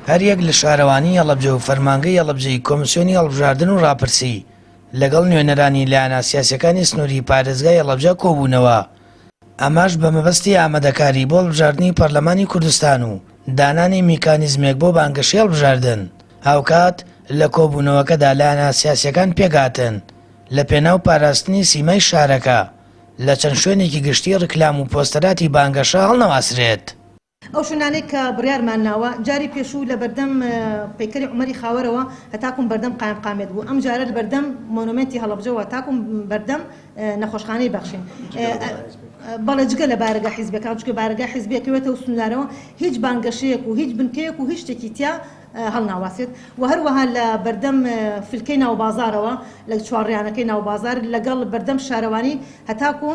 هەریەک لە شارەوانی هەڵەبجە و فەرمانگەی هەڵەبجەی کۆمسیۆنی هەڵبژاردن و ڕاپرسی لەگەڵ نوێنەرانی لایەنە سیاسیەکانی سنووری پارێزگای هەڵەبجە کۆبوونەوە، ئەمەش بە مەبەستی ئامادەکاری بۆ هەڵبژاردنی پەرلەمانی کوردستان و دانانی میکانیزمێک بۆ بانگەشەی هەڵبژاردن. هاوکات لە کۆبوونەوەکەدا لایەنە سیاسیەکان پێکهاتن لە پێناو پاراستنی سیمای شارەکە لە چەند شوێنێکی گشتی ڕیکلام و پۆستەراتی بانگەشە هەڵنەواسرێت. ئەو شوێنانەی کە بڕیارمان ناوە، جاری پێشوو لە بەردەم پەیکەری عومەری خاوەرەوە هەتاکوم بەردەم قایمقامیەت بوو، ئەم جارە لە بەردەم مۆنۆمێنتی هەڵەبجەوە هەتاکوم بەردەم نەخۆشخانەی بەخشین. بەڵێ جگە لە بارەگا حیزبیەکان، چونکە بارەگا حیزبی ئەکەوێتەوە سنوورەوە، هیچ بانگەشەیەک و هیچ بنکەیەک و هیچ شتێکی تیا هەڵناواسێت و هەروەها لە بەردەم فلکەی ناوبازاڕەوە لە چوارڕیانەکەی ناوبازاڕ لەگەڵ بەردەم شارەوانی هەتاکوو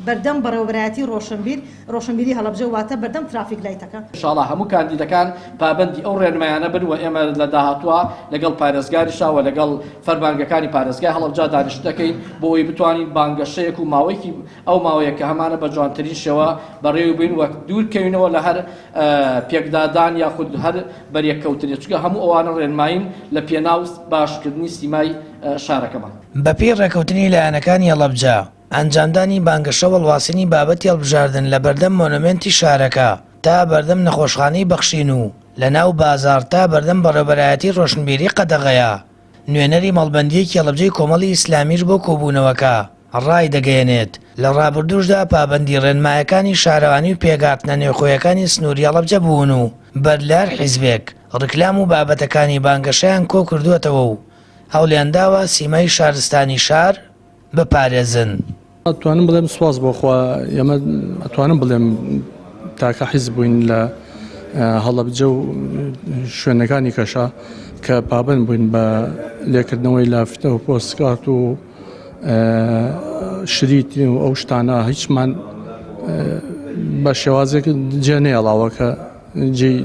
بەردەم بەڕێوەبەرایەتی ڕۆشنبیر ڕۆشنبیری هەڵەبجە واتە بەردەم ترافیک لایتەکە. ئینشاڵا هەموو کاندیدەکان پابەندی ئەو ڕێنمایانە بن و ئێمە لە داهاتووە لەگەڵ پارێزگاریشا و لەگەڵ فەرمانگەکانی پارێزگای هەڵەبجە دانیشتن دەکەین بۆ ئەوەی بتوانین بانگەشەیەک و ماوەیەکی ئەو ماوەیە کە هەمانە بە جوانترین شێوە بەڕێوەی ببەین و دوور کەوینەوە لە هەر پێکدادان یاخود هەر بەریەککەوتنێک چونکە هەموو ئەوانە ڕێنمایین لە پێناو باشکردنی سیمای شارەکەمان. بەپێی ڕێکەوتنی لایەنەکانی هەڵەبجە، ئەنجامدانی بانگەشە و هەڵواسینی بابەتی هەڵبژاردن لە بەردەم مۆنۆمێنتی شارەکە تا بەردەم نەخۆشخانەی بەخشین و لە ناو بازاڕ تا بەردەم بەڕێوەبەرایەتی ڕۆشنبیری قەدەغەیە. نوێنەری مەڵبەندییەکی هەڵەبجەی کۆمەڵی ئیسلامیش بۆ کۆبوونەوەکە ڕایدەگەیەنێت، لە ڕابردووشدا پابەندی ڕێنمایەکانی شارەوانی و پێکهاتنە نێوخۆیەکانی سنووری هەڵەبجە بوون و بەر لە هەر حیزبێک ڕیکلام و بابەتەکانی بانگەشەیان کۆکردووەتەوە و هەوڵیانداوە سیمای شارستانی شار بپارێزن. ئەتوانم بڵێم سوپاس بۆ خوا ئێمە ئەتوانم بڵێم تاکە حیزب بووین لە هەڵەبجە و شوێنەکانی کەشا کە پابەند بووین بە لێکردنەوەی لافتە و پۆستکارت و شریت و ئەو شتانە هیچمان بە شێوازێک جێ نێڵاوە کە جێی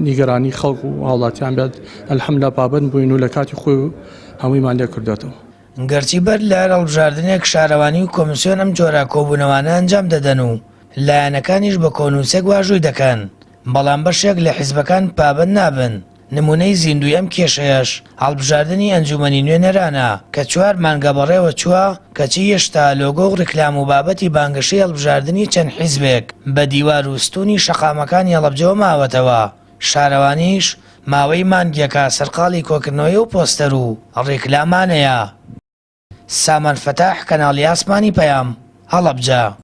نیگەرانی خەڵک و هاوڵاتیان بێت الحمدلله پابند بووین و لە کاتی خۆی هەموویمان لێ کردێتەوە. گەرچی بەر لە هەر هەڵبژاردنێک شارەوانی و کۆمیسیۆن ئەم جۆرە کۆبوونەوانە ئەنجام دەدەن و لایەنەکانیش بە کۆنووسێک واژووی دەکەن، بەڵام بەشێک لە حیزبەکان پابەند نابن، نموونەی زیندووی ئەم کێشەیەش هەڵبژاردنی ئەنجوومەنی نوێنەرانە کە چوار مانگە بەڕێوە چووە کەچی هێشتا لۆگۆ و ڕیکلام و بابەتی بانگەشەی هەڵبژاردنی چەند حیزبێک بە دیوار و ستوونی شەقامەکانی هەڵەبجەوە ماوەتەوە، شارەوانیش ماوەی مانگێکە سەرقاڵی کۆکردنەوەی ئەو پۆستەر و ڕیکلامانەیە. سامان فەتاح، کەناڵی ئاسمانی پەیام، هەڵەبجە.